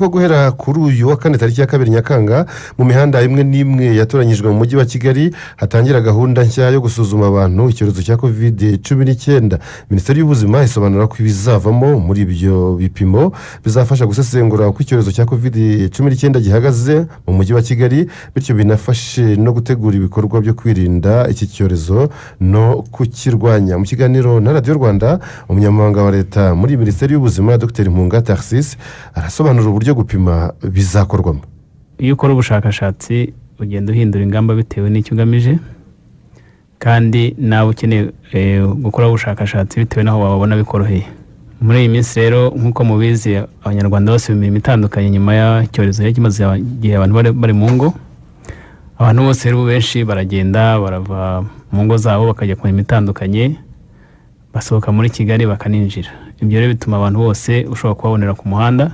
Ko guhera kuri uyu wa kane tariki ya 2 Nyakanga, mu mihanda imwe n'imwe yatoranyijwe mu Mujyi wa Kigali hatangira gahunda nshya yo gusuzuma abantu icyorezo cya COVID-19. Minisiteri y'Ubuzima isobanura ko ibizavamo muri ibyo bipimo bizafasha gusesengura uko icyorezo cya COVID-19 gihagaze mu Mujyi wa Kigali, bityo binafashe no gutegura ibikorwa byo kwirinda iki cyorezo no kukirwanya. Mu kiganiro na Radiyo Rwanda, umunyamabanga wa Leta muri Minisiteri y'Ubuzima, Dr Mpunga Tharcisse, arasobanura uburyo gupima bizakorwamo. Iyo ukora ubushakashatsi ugenda uhindura ingamba bitewe n'icyo ugamije, kandi nawe ukeneye gukora ubushakashatsi bitewe n'aho wabona bikoroheye. Muri iyi minsi rero, nk'uko mubizi, Abanyarwanda bose mu mirimo itandukanye nyuma y'icyorezo cyari kimaze igihe abantu bari mu ngo. Abantu bose rero benshi baragenda, barava mu ngo zabo bakajya ku mirimo itandukanye, basohoka muri Kigali bakaninjira. Ibyo rero bituma abantu bose ushobora kubabonera ku muhanda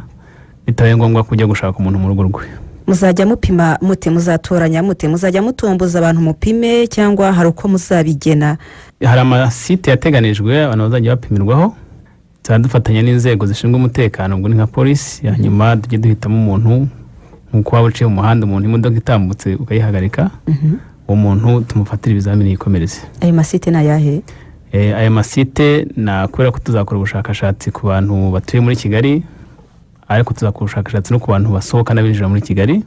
bitabaye ngombwa kujya gushaka umuntu mu rugo rwe. Muzajya mupima mute? Muzatoranya mute? Muzajya mutomboza abantu mupime, cyangwa hari uko muzabigena? Hari amasite yateganijwe abantu bazajya bapimirwaho. Tuzajya dufatanya n'inzego zishinzwe umutekano, ubwo ni nka polisi, hanyuma tujye duhitamo umuntu nk'uko waba uciye mu muhanda, umuntu imodoka itambutse ukayihagarika, uwo muntu tumufatire ibizamini yikomereze. Ayo masite ni ayahe? Ayo masite na kubera ko tuzakora ubushakashatsi ku bantu batuye muri Kigali, ariko tuzakora ubushakashatsi no ku bantu basohoka n'abinjira muri Kigali.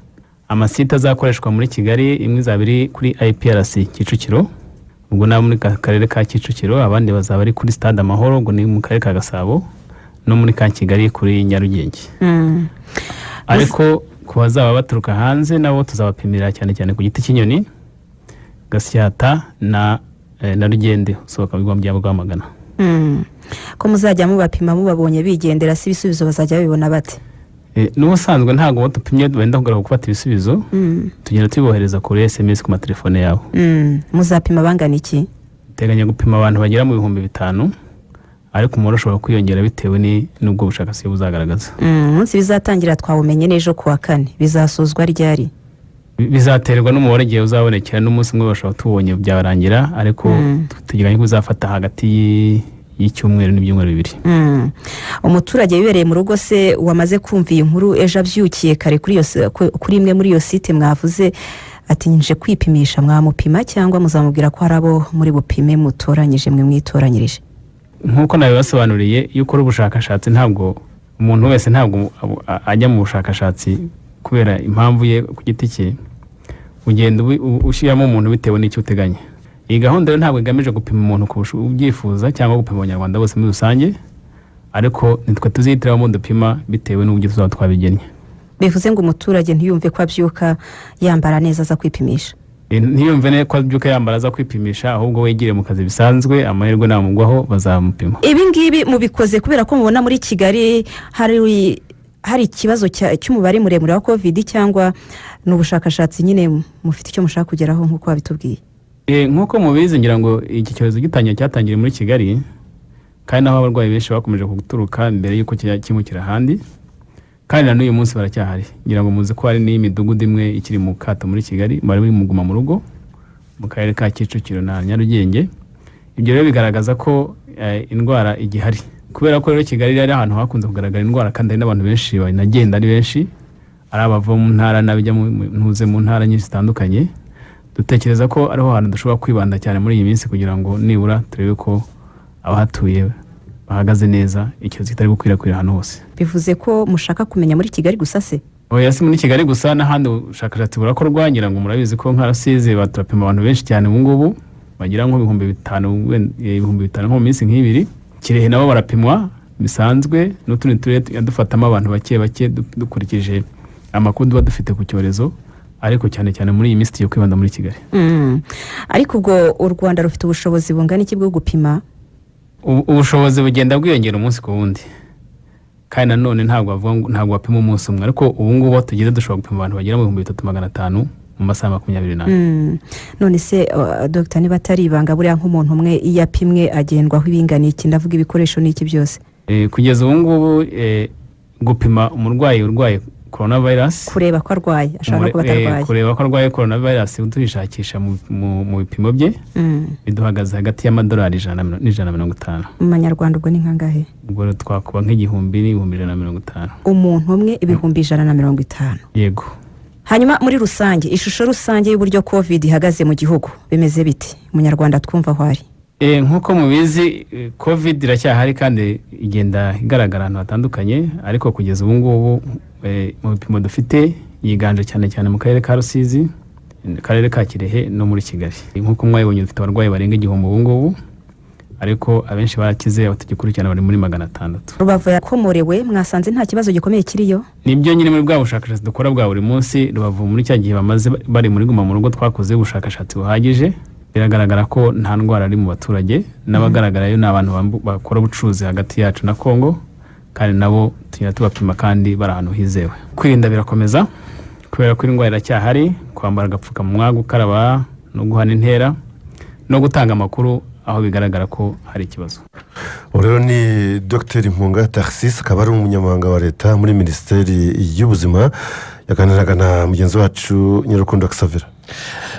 Amasite azakoreshwa muri Kigali, imwe izaba iri kuri IPRC Kicukiro, ubwo ni muri karere ka Kicukiro, abandi bazaba ari kuri Stade Amahoro, ubwo ni mu Karere ka Gasabo, no muri ka Kigali kuri Nyarugenge. Ariko ku bazaba baturuka hanze nabo tuzabapimira cyane cyane ku Giti cy'Inyoni, Gasyata na Rugende usohoka mu bigo bya Rwamagana. Ko muzajya mubapima mubabonye bigendera, si ibisubizo bazajya babibona bate? N'ubusanzwe ntabwo abo dupimye wenda kugaruka gufata ibisubizo, tugenda tubibohereza kuri SMS ku matelefone yabo. Muzapima bangana iki? Duteganya gupima abantu bagera mu 5000, ariko umubare ushobora kwiyongera bitewe n'ubwo bushakashatsi buzagaragaza. Umunsi bizatangira twawumenye n'ejo ku wa kane. Bizasozwa ryari? Bizaterwa n'umubare igihe uzabonekera. N'umunsi umwe bashobora tubonye byarangira, ariko tuteganya ko bizafata hagati y'icyumweru n'ibyumweru 2. Umuturage wibereye mu rugo se wamaze kumva iyi nkuru, ejo abyukiye kare kuri imwe muri iyo site mwavuze, ati nje kwipimisha, mwamupima cyangwa muzamubwira ko hari abo muri bupime mutoranyije, mwe mwitoranyirije? Nk'uko nabibasobanuriye, iyo ukora ubushakashatsi ntabwo umuntu wese ntabwo ajya mu bushakashatsi kubera impamvu ye ku giti cye. Ugenda ushyiramo umuntu bitewe n'icyo uteganya. Iyi gahunda rero ntabwo igamije gupima umuntu ku ubyifuza cyangwa gupima Abanyarwanda bose muri rusange, ariko nitwe tuzihitiramo dupima bitewe n'uburyo tuzaba twabigennye. Bivuze ngo umuturage ntiyumve ko abyuka yambara neza aza kwipimisha? Ntiyumve neza ko abyuka yambara aza kwipimisha, ahubwo wegere mu kazi bisanzwe, amahirwe namugwaho bazamupima. Ibi ngibi mubikoze kubera ko mubona muri Kigali hari ikibazo cy'umubare muremure wa COVID, cyangwa ni ubushakashatsi nyine mufite icyo mushaka kugeraho nk'uko babitubwiye? Nk'uko mubizi, ngira ngo iki cyorezo gitangiye cyatangiriye muri Kigali, kandi naho abarwayi benshi bakomeje guturuka mbere y'uko kimukira ahandi, kandi na n'uyu munsi baracyahari. Ngira ngo muzi ko hari n'imidugudu imwe ikiri mu kato muri Kigali, bari bari mu guma mu rugo mu Karere ka Kicukiro na Nyarugenge. Ibyo rero bigaragaza ko indwara igihari. Kubera ko rero Kigali ari ahantu hakunze kugaragara indwara, kandi hari n'abantu benshi banagenda ari benshi, ari abava mu ntara n'abajya ntuze mu ntara nyinshi zitandukanye, dutekereza ko ariho hantu dushobora kwibanda cyane muri iyi minsi kugira ngo nibura turebe ko abahatuye bahagaze neza, icyorezo kitari gukwirakwira ahantu hose. Bivuze ko mushaka kumenya muri Kigali gusa se? Oya, si muri Kigali gusa, n'ahandi ubushakashatsi burakorwa. Ngira ngo murabizi ko nka Rusizi turapima abantu benshi cyane ubu ngubu, bagera nko 5000, 5000 nko mu minsi nk'ibiri. Kirehe nabo barapimwa bisanzwe, n'utundi turere tugenda dufatamo abantu bake bake dukurikije amakuru tuba dufite ku cyorezo, ariko cyane cyane muri iyi minsi tugiye kwibanda muri Kigali. Ariko ubwo u Rwanda rufite ubushobozi bungana iki bwo gupima? Ubushobozi bugenda bwiyongera umunsi ku wundi, kandi nanone ntabwo bavuga ngo ntabwo bapima umunsi umwe, ariko ubu ngubu aho tugeze dushobora gupima abantu bagera mu 3500 mu masaha 24. None se dogita, niba atari ibanga, buriya nk'umuntu umwe iyo apimwe agendwaho ibingana iki? Ndavuga ibikoresho n'iki byose. Kugeza ubu ngubu gupima umurwayi urwaye Corona virus. Kureba ko arwaye, ashobora no kuba atarwaye. Kureba ko arwaye corona virus tuyishakisha mu bipimo bye, biduhagaze hagati y'amadolari 100 n'150. Mu manyarwanda ubwo ni nkangahe? Ubwo rero twakuba nk'igihumbi n'150,000. Umuntu umwe 150,000? Yego. Hanyuma muri rusange, ishusho rusange y'uburyo COVID ihagaze mu gihugu bimeze biti, umunyarwanda twumva aho ari? Nk'uko mubizi, COVID iracyahari kandi igenda igaragara ahantu hatandukanye, ariko kugeza ubu ngubu, mu bipimo dufite yiganje cyane cyane mu karere ka Rusizi, akarere ka Kirehe no muri Kigali. Nk'uko mwabibonye, dufite abarwayi barenga 1000 ubu ngubu, ariko abenshi barakize, abo tugikurikirana bari muri 600. Rubavu yakomorewe, mwasanze nta kibazo gikomeye kiriyo? Nibyo nyine, muri bwa bushakashatsi dukora bwa buri munsi, Rubavu muri cya gihe bamaze bari muri guma mu rugo twakoze ubushakashatsi buhagije, biragaragara ko nta ndwara ari mu baturage, n'abagaragarayo ni abantu bakora ubucuruzi hagati yacu na Kongo, kandi nabo tugenda tubapima kandi bari ahantu hizewe. Kwirinda birakomeza kubera ko indwara iracyahari: kwambara agapfukamunwa, gukaraba no guhana intera no gutanga amakuru aho bigaragara ko hari ikibazo. Ubu rero ni Dr Mpunga Tharcisse, akaba ari umunyamabanga wa leta muri Minisiteri y'Ubuzima, yaganiraga na mugenzi wacu Nyirukundo Xavera.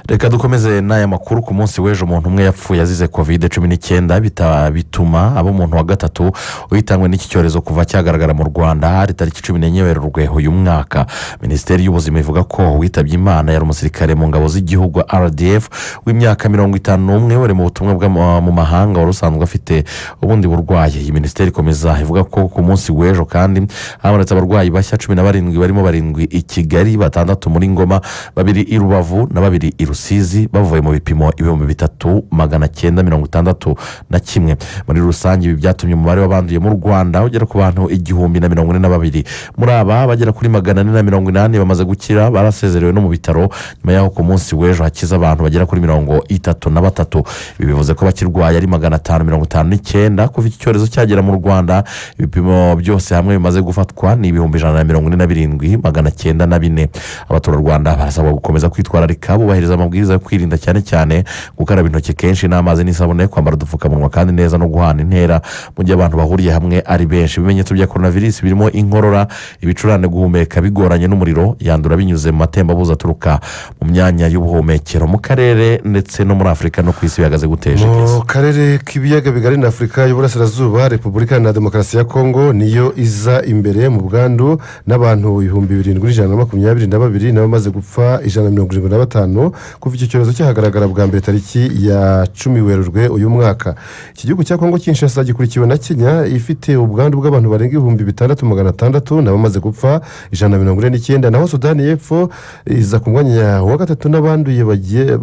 Reka dukomeze n'aya makuru. Ku munsi w'ejo umuntu umwe yapfuye azize COVID-19, bituma aba umuntu wa gatatu uhitanywe n'iki cyorezo kuva cyagaragara mu Rwanda, hari tariki 14 Werurwe uyu mwaka. Minisiteri y'Ubuzima ivuga ko uwitabye Imana yari umusirikare mu ngabo z'igihugu RDF w'imyaka 51, wari mu butumwa mu mahanga, wari usanzwe afite ubundi burwayi. Iyi minisiteri ikomeza ivuga ko ku munsi w'ejo kandi habonetse abarwayi bashya 17, barimo barindwi i Kigali, batandatu muri Ngoma, babiri i Rubavu na babiri i Rusizi, bavuye mu bipimo 3961. Muri rusange ibi byatumye umubare w'abanduye mu Rwanda ugera ku bantu 1042. Muri aba, bagera kuri 480 bamaze gukira, barasezerewe no mu bitaro, nyuma y'aho ku munsi w'ejo hakize abantu bagera kuri 33. Ibi bivuze ko abakirwaye ari 559. Kuva iki cyorezo cyagera mu Rwanda, ibipimo byose hamwe bimaze gufatwa ni 147,904. Abaturarwanda barasabwa gukomeza kwitwararika, bubahiriza amabwiriza yo kwirinda, cyane cyane gukaraba intoki kenshi n'amazi n'isabune, kwambara udupfukamunwa kandi neza no guhana intera mu gihe abantu bahuriye hamwe ari benshi. Ibimenyetso bya korona virusi birimo inkorora, ibicurane, guhumeka bigoranye n'umuriro. Yandura binyuze mu matembabuzi aturuka mu myanya y'ubuhumekero. Mu karere ndetse no muri Afurika no ku isi bihagaze gute? Mu karere k'Ibiyaga Bigari na Afurika y'Uburasirazuba, Repubulika Iharanira Demokarasi ya Kongo niyo iza imbere mu bwandu n'abantu 7122 n'abamaze gupfa 175 kuva icyo cyorezo cyahagaragara bwa mbere tariki ya 10 Werurwe uyu mwaka. Iki gihugu cya Kongo Kinshasa gikurikiwe na Kenya ifite ubwandu bw'abantu barenga 6600 n'abamaze gupfa 149, naho Sudani y'Epfo iza ku mwanya wa gatatu n'abanduye bagiye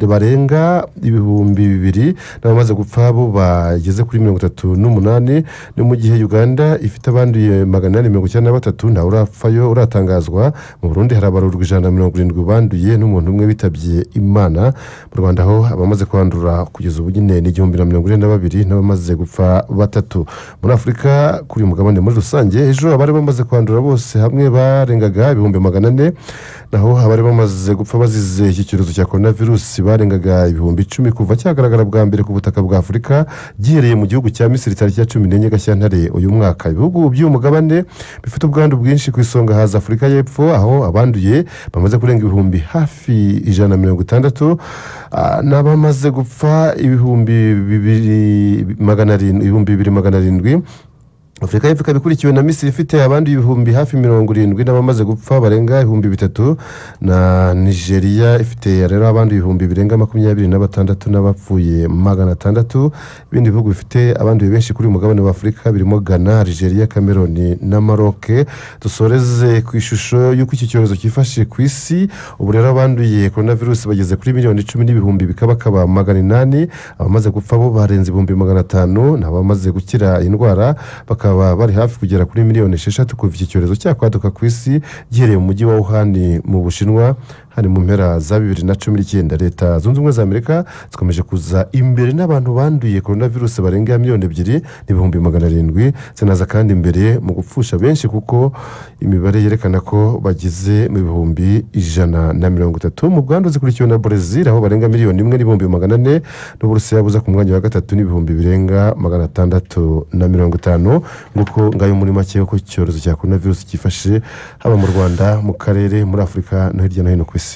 barenga 2000 n'abamaze gupfa bo bageze kuri 38. Ni mu gihe Uganda ifite abanduye 893, ntawe urapfayo uratangazwa. Mu Burundi harabarurwa 170 banduye n'umuntu umwe witabye Imana. Mu Rwanda ho abamaze kwandura kugeza ubu nyine ni 1042 n'abamaze gupfa batatu. Muri Afurika, kuri uyu mugabane muri rusange, ejo abari bamaze kwandura bose hamwe barengaga 400,000, naho abari bamaze gupfa bazize iki cyorezo cya korona virusi barengaga 10,000 kuva cyagaragara bwa mbere ku butaka bwa Afurika, gihereye mu gihugu cya Misiri tariki ya 14 Gashyantare uyu mwaka. Ibihugu by'uyu mugabane bifite ubwandu bwinshi, ku isonga haza Afurika y'Epfo, aho abanduye bamaze kurenga hafi 160,000, n'abamaze gupfa 2700, 2700. Afurika y'Epfo ikaba ikurikiwe na Misiri ifite abandi hafi 70,000 n'abamaze gupfa barenga 3000, na Nigeria ifite rero abandi birenga 26,000 n'abapfuye 600. Ibindi bihugu bifite abanduye benshi kuri uyu mugabane wa Afurika birimo Ghana, Algeria, Cameroon na Maroc. Dusoreze ku ishusho y'uko iki cyorezo cyifashe ku isi. Ubu rero abanduye korona virusi bageze kuri miliyoni 10 n'ibihumbi bikabakaba 800, abamaze gupfa bo barenze 500,000, n'abamaze gukira indwara bakaba bari hafi kugera kuri miliyoni 6 kuva iki cyorezo cyakwaduka ku isi gihereye mu mujyi wa Wuhan mu Bushinwa. Hari mu mpera za 2019. Leta Zunze Ubumwe za Amerika zikomeje kuza imbere n'abantu banduye korona virusi barenga 2,700,000. Zinaza kandi imbere mu gupfusha benshi, kuko imibare yerekana ko bageze mu 130,000 mu bwandu. Zikurikiwe na Brezil, aho barenga 1,400,000, n'Uburusiya buza ku mwanya wa gatatu n'ibihumbi birenga 650. Nguko ngayo muri make uko icyorezo cya korona virusi cyifashe, haba mu Rwanda, mu karere, muri Afurika no hirya no hino ku isi.